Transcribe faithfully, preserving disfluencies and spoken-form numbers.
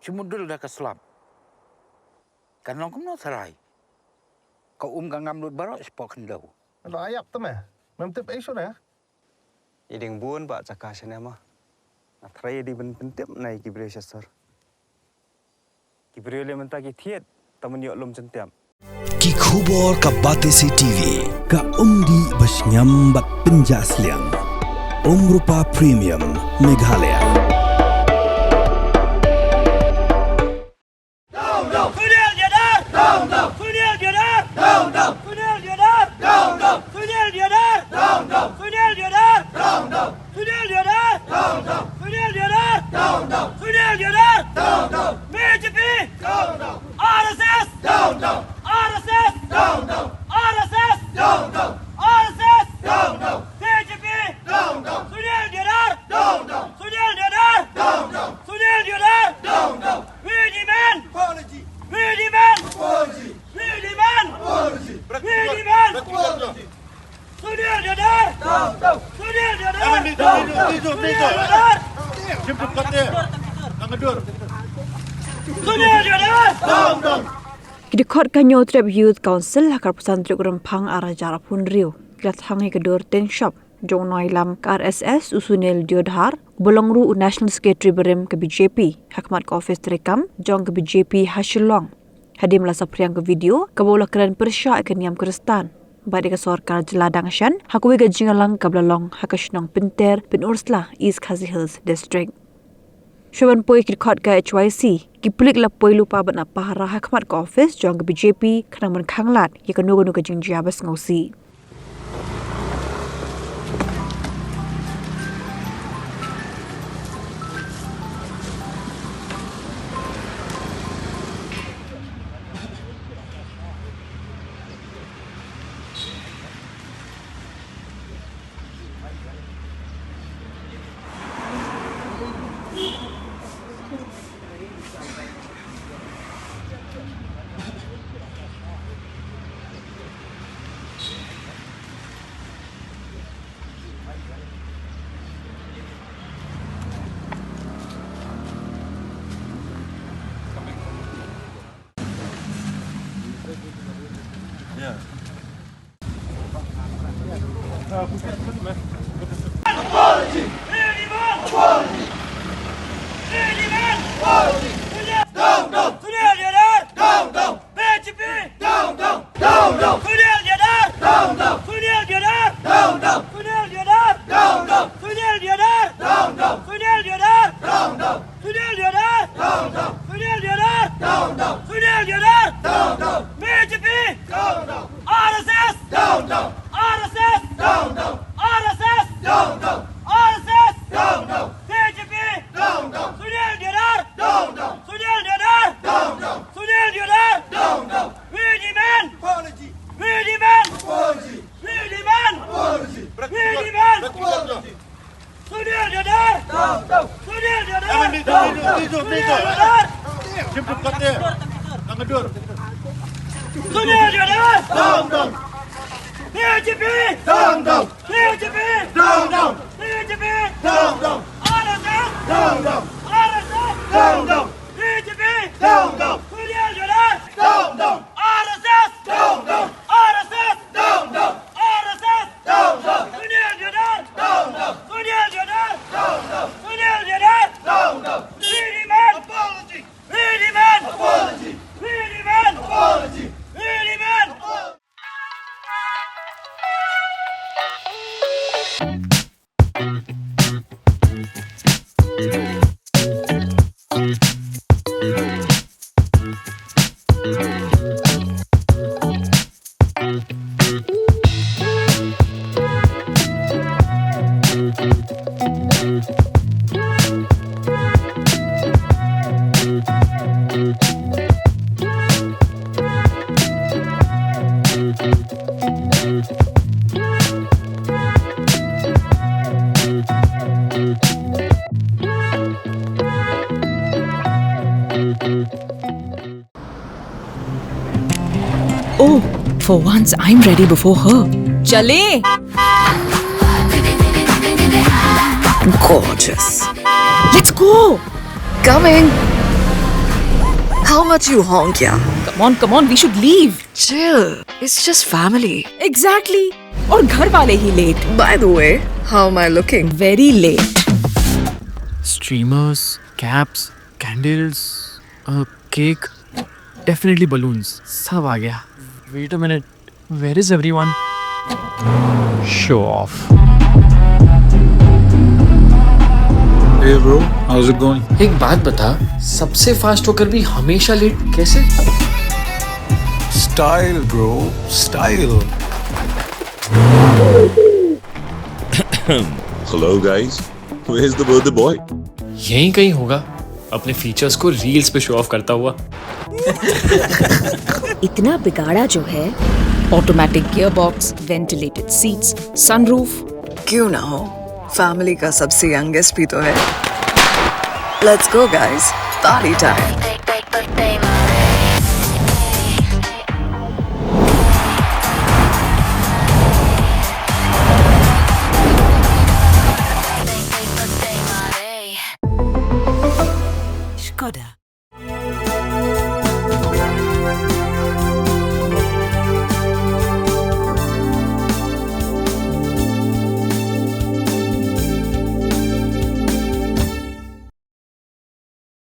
Te mudul da ka slap. Kan long kumno tharai. Ka um ka ngam lut baroh shapoh khyndew. Lo ayap te me. Mem tip ei shuh ne. I ding bun ba jaka shane ma. Nga tharai i ding ban pyntip na i ki briew sha sor. Ki briew le mynta ki thied ta man ïoh lum jyntiap. Ki khubor ka Batesi T V, ka umdih ba shngiam bad pynjah sliang. Umrupa Premium, Meghalaya. Down, down. Sunil Deodhar! Down, down. Sunil Deodhar! Down, down. Sunil Deodhar! Down, down. Sunil Deodhar! Down, down. Sunil Deodhar! Down, down. Sunil Deodhar! Down, down. Sunil Deodhar! Down, down. Sunil Deodhar! Down, down. B J P! Down, down. R S S! Down, down. R S S! Down, down. R S S! Down, down. R S S! Down, down. B J P! Down, down. Sunil Deodhar! Down, down. Sunil Deodhar! Down, down. Sunil Deodhar! Down, down. We demand! Apology! We demand! Apology! We demand! Apology! We demand! Apology! Sunil Deodhar! Down, down! Sunil Deodhar! Down, down! Sunil Deodhar! Sunil Deodhar! Down, down! Ki dkhot ka Hynñiewtrep Youth Council ha ka arphew san tarik u Rymphang ar hajar arphew hynriew ki la thang ïa ka dur teiñ shop jong u nongïalam ka R S S u Sunil Deodhar, uba long ruh u National Secretary barim ka B J P, ha khmat ka office treikam jong ka B J P ha Shillong. Hadien ba la saphriang ka video kaba u la kren pyrshah ïa ka niam Khristan bad ïa ka sorkar jylla dang shen ha kawei ka jingïalang kaba la long ha ka shnong Pynter, Pynursla, East Khasi Hills District. Shuwa ban poi ki dkhot ka H Y C, ki pulit la poi lypa bad nang pahara ha khmat ka office jong ka B J P khnang ban khanglad ïa kano kano ka jingjia ba sngewsih. Down, down! B J P! Down, down! Down, down! Sunil Deodhar! Down, down! Sunil Deodhar! Down, down! Sunil Deodhar! Down, down! Sunil Deodhar! Down, down! Sunil Deodhar! Down, down! Sunil Deodhar! Down, down! Sunil Deodhar! Down, down! Sunil Deodhar! Down, down! B J P! Down, down! R S S! Down, down! R S S! Down, down! R S S! Down, down! R S S! Down, down! B J P! Down, down! Sunil Deodhar! Down, down! Sunil Deodhar! Down, down! Sunil Deodhar! Down, down! We demand! Apology! We demand! Apology! We demand! Apology! We demand! Apology! Sunil Deodhar! Down, down! Sunil Deodhar! Down, down! Sunil Deodhar! Sunil Deodhar! Down, down! B J P! Down, down! B J P! Down, down! B J P! Down, down! R S S! Down, down! R S S! Down, down! B J P! Down, down! Sunil Deodhar! Down, down! R S S! Down, down! R S S! Down, down! R S S! Down, down! Sunil Deodhar! Down, down! Sunil Deodhar! Down, down! Sunil Deodhar! Down, down! We demand apology! We demand apology! We demand apology! We demand apology! Oh, for once I'm ready before her. Chale! Gorgeous. Let's go! Coming! क्यों हॉन्क किया? Come on, come on, we should leave. Chill. It's just family. Exactly. और घर वाले ही लेट। By the way, how am I looking? Very late. Streamers, caps, candles, a cake, definitely balloons. सब आ गया. Wait a minute, where is everyone? Show off. Hey bro, how's it going? एक बात बता, सबसे फास्ट होकर भी हमेशा लेट कैसे? Style, bro, style. Hello, guys. Where's the birthday boy? यहीं कहीं होगा, अपने फीचर्स को रील्स पे शो ऑफ करता हुआ. इतना बिगाड़ा जो है. Automatic gearbox, ventilated seats, sunroof. क्यों ना हो, फैमिली का सबसे यंगेस्ट भी तो है. Let's go guys, party time. Skoda.